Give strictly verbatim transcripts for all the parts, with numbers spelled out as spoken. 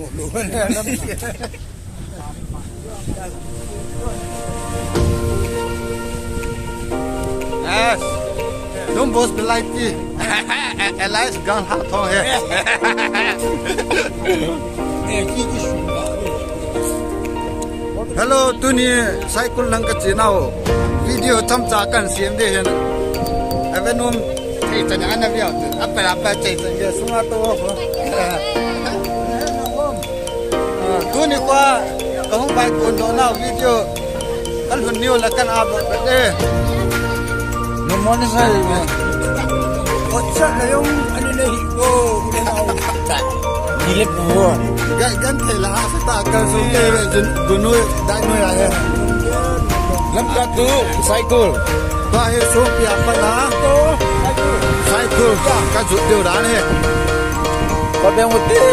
Yes. Don't boast the light. Elias gang ha thong he. Hello, tuni Saikul lang ka chenau. Video chomcha kan sem ding ahin. Ave nom, thei chan ana via. Apa apa thei chan via sunga to. Ah, tuni kho kahung bai kon doh nau video. Kan hun niu la kan upload de. No money sai. Ocha na yung ano na hi ko. Dile po. Gan gan thei la sa ta kan so ke jun gunu dai no ya he. Lam ka tu Saikul. Ba he so pia pa na. Saikul ka jut deu dan he. Ba beng uti.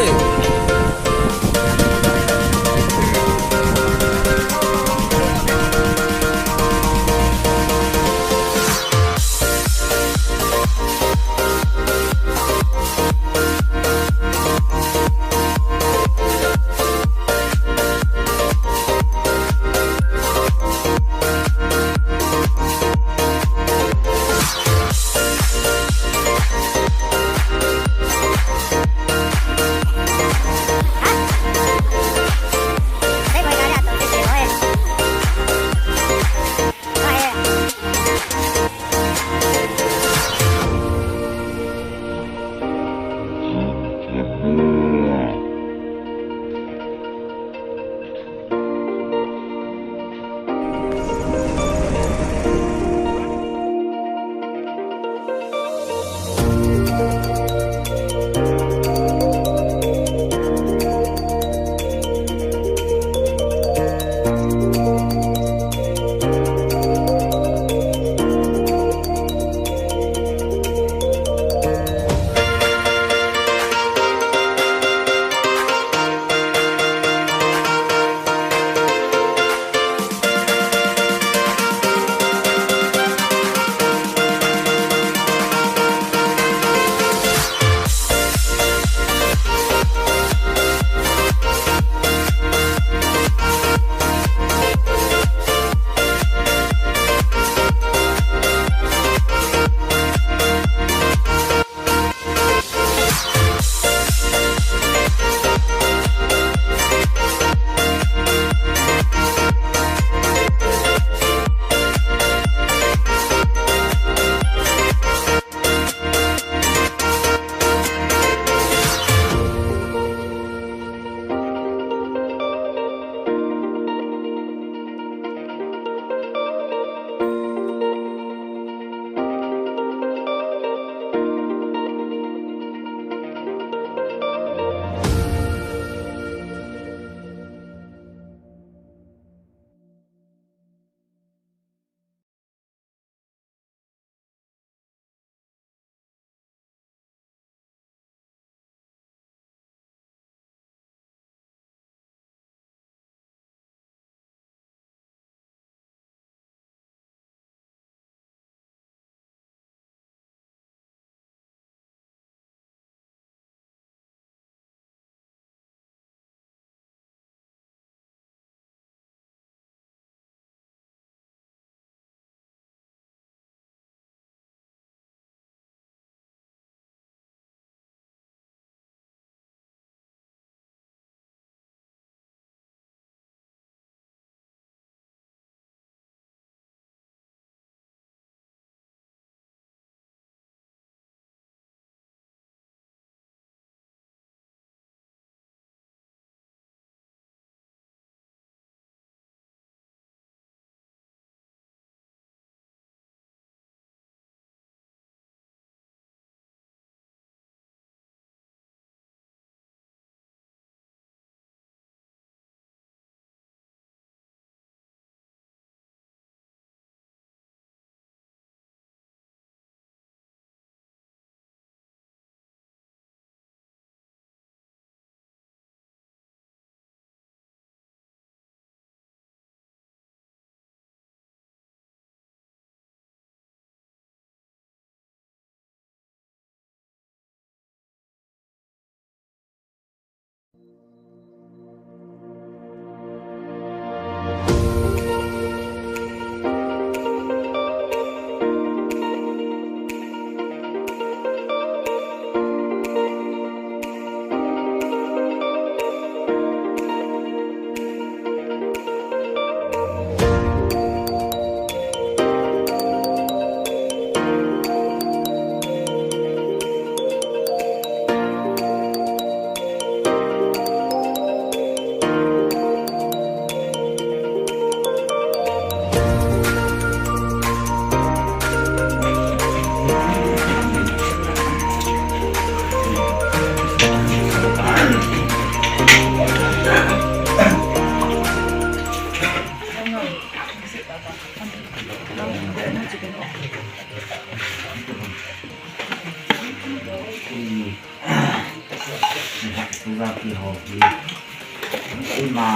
Ima.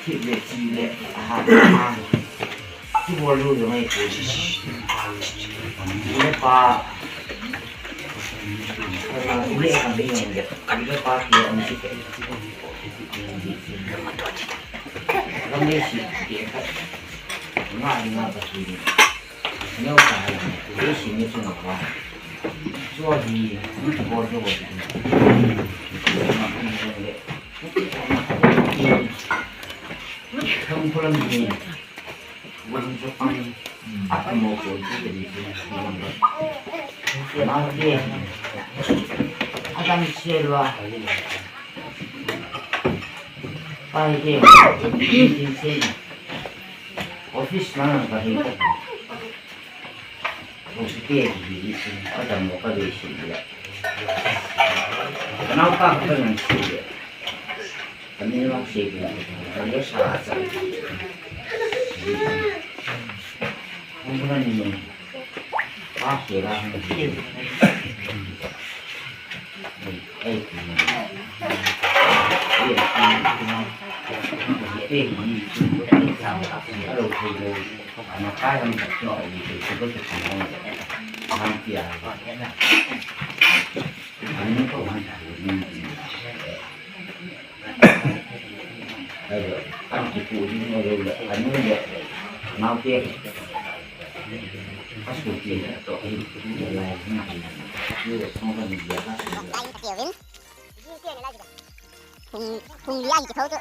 Thip le chi le ha ma. Kibol jou jong ahi poi. Ile pa. Ile ka ni jong le. Ile pa ki ani si ke. Ram le si ke ka. Nga ni nga ka ki ni. Neo ka ha. Ile si ni chu na ka. Chu hi. Bol jou. Thang phulam ni. Wan jo pang. Amo ko ji de ni. Ma ke. Adam Silva. Pai ke. Din sin. Office na ka hi. Ko si ke ji sin. Adam mo ka de sin ya. Nau ka ka nan sin ya. Kami lang sige. Kami sa sa. Ang mga ninyo. Bakit lang? Ay, ay, ay, ay, ay, ano kaya ng tatlo ay ito, sagot ko sa mga ang tiyan. Ano ko ang tatlo? Phung, phung lia hi kitho tu.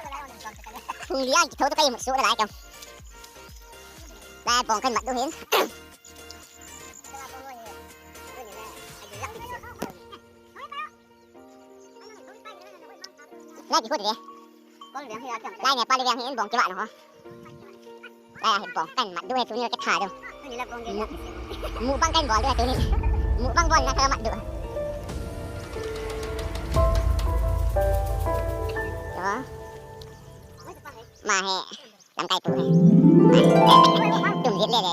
Phung lia hi kitho tu kai mut su da lai kam. Lai bong kan mat du hin. Lai ki khu de. Lai ne pa le yang hin bong ki wa no ho. Lai a hin bong kan mat du he tuni ka tha du. Mu, mukbang kan bol du he tuni. Mukbang bol na ka mat du. To. Ma he. Lamkai pu he. Tum jit le le.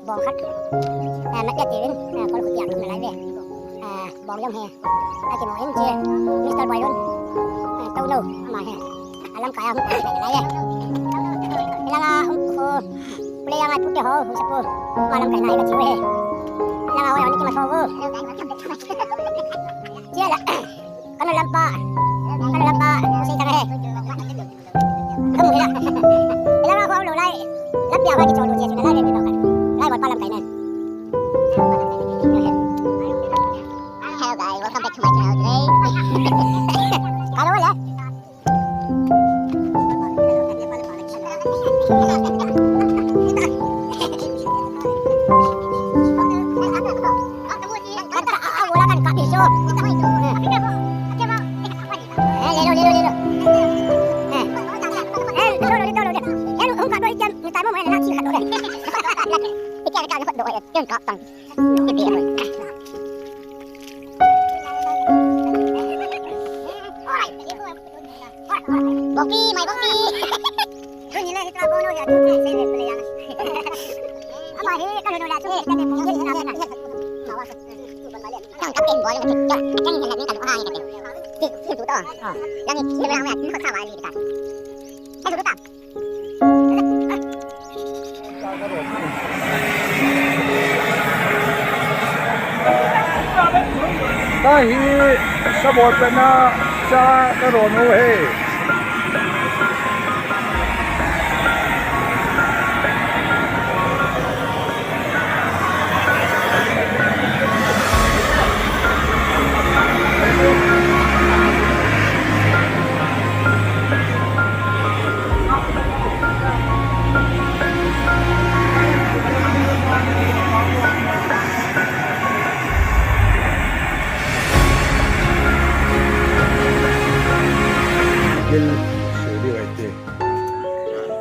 Bong khat. Eh, mat le tivin, eh, kol khutia kum lai ve. Eh, bong jong he. Aki mo in che. Mister Boy Lun. Eh, tau lo, ama he. Alam kaya hu lai lai e. Ilanga um khu. Pule yang ai pute ho, hu sapu. Malam kai nai ka chiu he. Ilanga wai honi ki ma tho hu. Chia la. Kana lampa. Kana lampa. Usi tang he. Kamu ila. Ilanga khu lo lai. Lampi a wai ki cholu chia chia lai le mi ba kan. Lai bol pa lam kai nai. Hello guys, welcome back to my channel today. Hello, hello. Bongki, mai bongki. Tuni le hita bono ya tu se le pele ya. Ama he ka no la tu ka ne mo ni na na. Tang ka pen bol ka tu. Ka kan ni ka lo ha ni ka tu. Ti ti tu to. Yang ni ni la ma ni ka sa wa ni ka. Ka tu ta. Tahi sabol pena sa karon ho he. Gil suli vai te.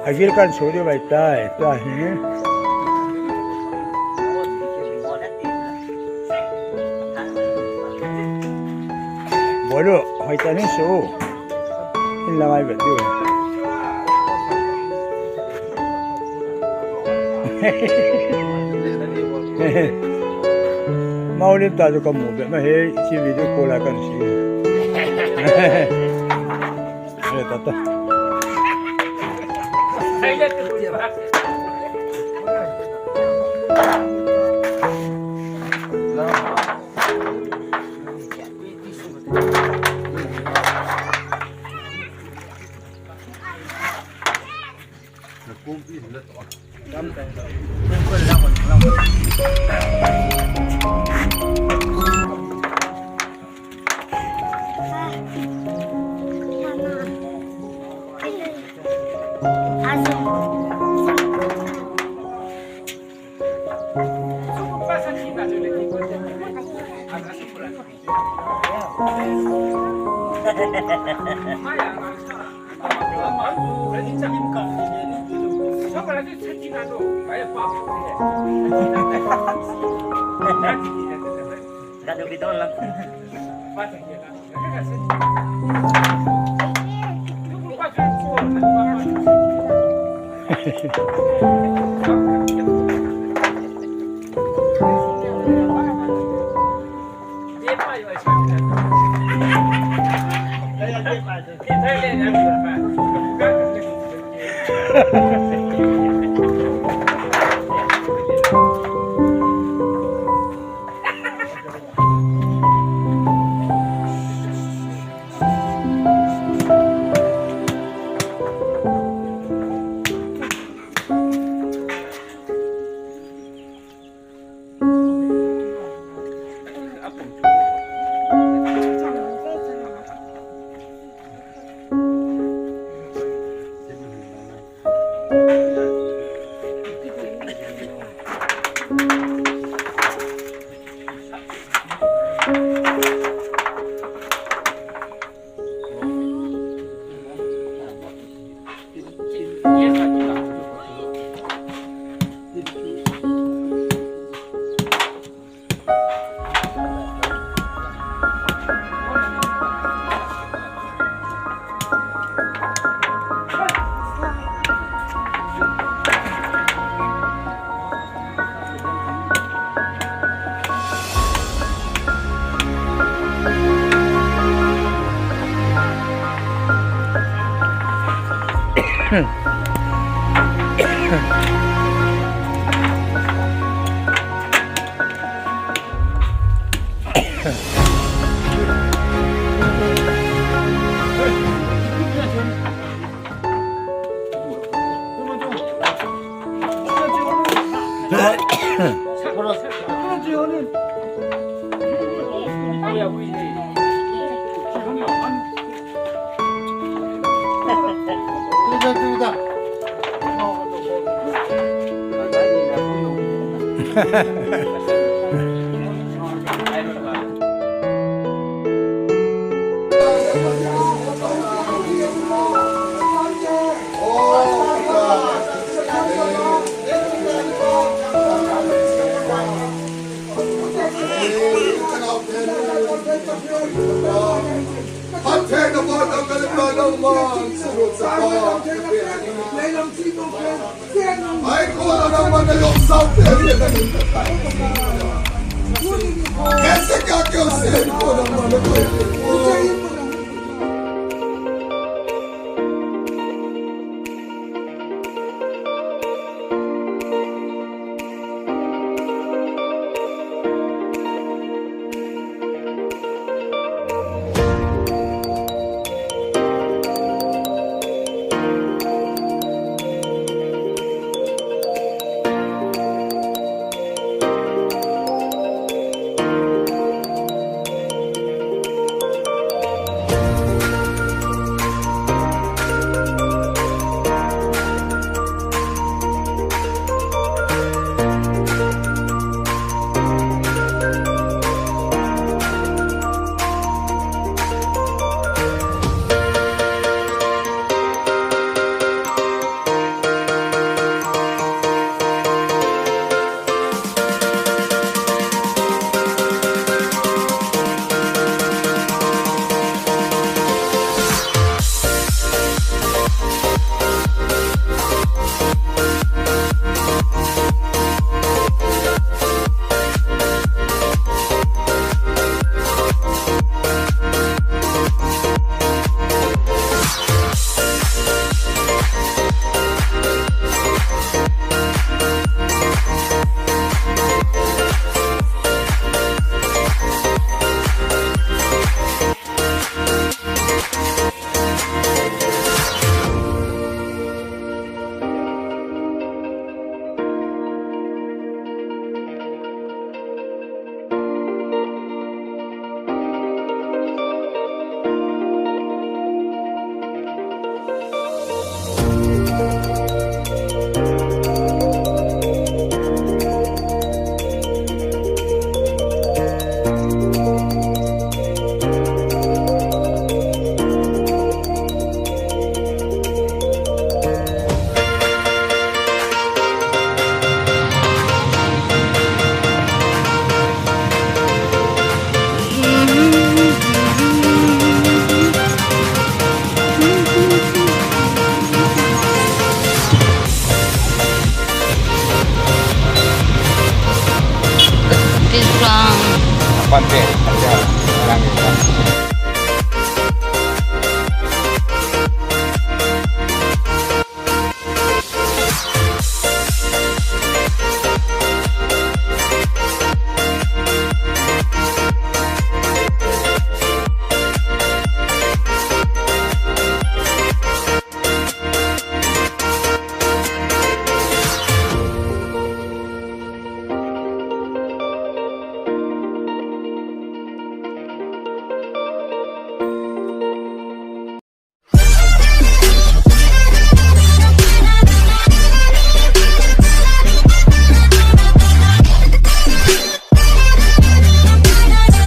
Agil kan suli vai tai, tua hi. Alo, hoitah in su. In la ngai vet diu. Mau lim ta chu ka mu vet ma he, chi video call a kan si. He ta ta.